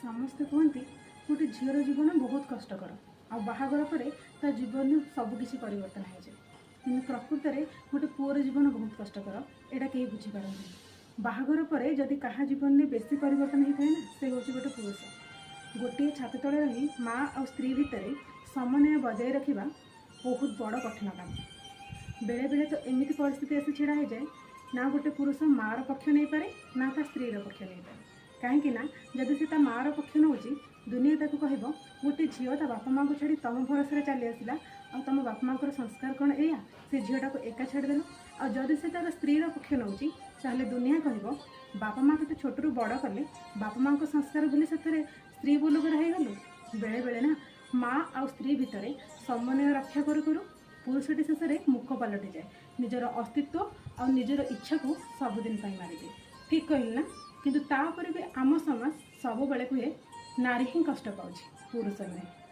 ସମସ୍ତେ କୁହନ୍ତି ଗୋଟେ ଝିଅର ଜୀବନ ବହୁତ କଷ୍ଟକର, ଆଉ ବାହାଘର ପରେ ତା ଜୀବନରେ ସବୁକିଛି ପରିବର୍ତ୍ତନ ହେଇଯାଏ। କିନ୍ତୁ ପ୍ରକୃତରେ ଗୋଟେ ପୁଅର ଜୀବନ ବହୁତ କଷ୍ଟକର, ଏଇଟା କେହି ବୁଝିପାରନ୍ତିନି। ବାହାଘର ପରେ ଯଦି କାହା ଜୀବନରେ ବେଶୀ ପରିବର୍ତ୍ତନ ହେଇଥାଏ ନା, ସେ ହେଉଛି ଗୋଟେ ପୁରୁଷ। ଗୋଟିଏ ଛାତ ତଳେ ରହି ମା ଆଉ ସ୍ତ୍ରୀ ଭିତରେ ସମନ୍ୱୟ ବଜାୟ ରଖିବା ବହୁତ ବଡ଼ କଠିନ କାମ। ବେଳେବେଳେ ତ ଏମିତି ପରିସ୍ଥିତି ଆସି ଛିଡ଼ା ହେଇଯାଏ ନା, ଗୋଟେ ପୁରୁଷ ମାଆର ପକ୍ଷ ନେଇପାରେ ନା ତା ସ୍ତ୍ରୀର ପକ୍ଷ ନେଇପାରେ। କାହିଁକି ନା ଯଦି ସେ ତା ମାଆର ପକ୍ଷ ନେଉଛି, ଦୁନିଆ ତାକୁ କହିବ, ଗୋଟେ ଝିଅ ତା ବାପା ମାଆଙ୍କୁ ଛାଡ଼ି ତମ ଭରସାରେ ଚାଲି ଆସିଲା, ଆଉ ତମ ବାପା ମାଆଙ୍କର ସଂସ୍କାର କ'ଣ ଏଇଆ? ସେ ଝିଅଟାକୁ ଏକା ଛାଡ଼ିଦେଲ। ଆଉ ଯଦି ସେ ତାର ସ୍ତ୍ରୀର ପକ୍ଷ ନେଉଛି, ତାହେଲେ ଦୁନିଆ କହିବ, ବାପା ମା ତତେ ଛୋଟରୁ ବଡ଼ କଲେ, ବାପା ମାଆଙ୍କ ସଂସ୍କାର ଭୁଲି ସେଥିରେ ସ୍ତ୍ରୀ ବୋଲକର ହେଇଗଲୁ। ବେଳେବେଳେ ନା ମା ଆଉ ସ୍ତ୍ରୀ ଭିତରେ ସମନ୍ୱୟ ରକ୍ଷା କରୁ କରୁ ପୁରୁଷଟି ଶେଷରେ ମୁକ ପାଲଟିଯାଏ, ନିଜର ଅସ୍ତିତ୍ୱ ଆଉ ନିଜର ଇଚ୍ଛାକୁ ସବୁଦିନ ପାଇଁ ମାରିଦିଏ। ଠିକ୍ କହିଲି ନା? କିନ୍ତୁ ତାପରେ ବି ଆମ ସମାଜ ସବୁବେଳେ କୁହେ, ନାରୀ ହିଁ କଷ୍ଟ ପାଉଛି, ପୁରୁଷ ନୁହେଁ।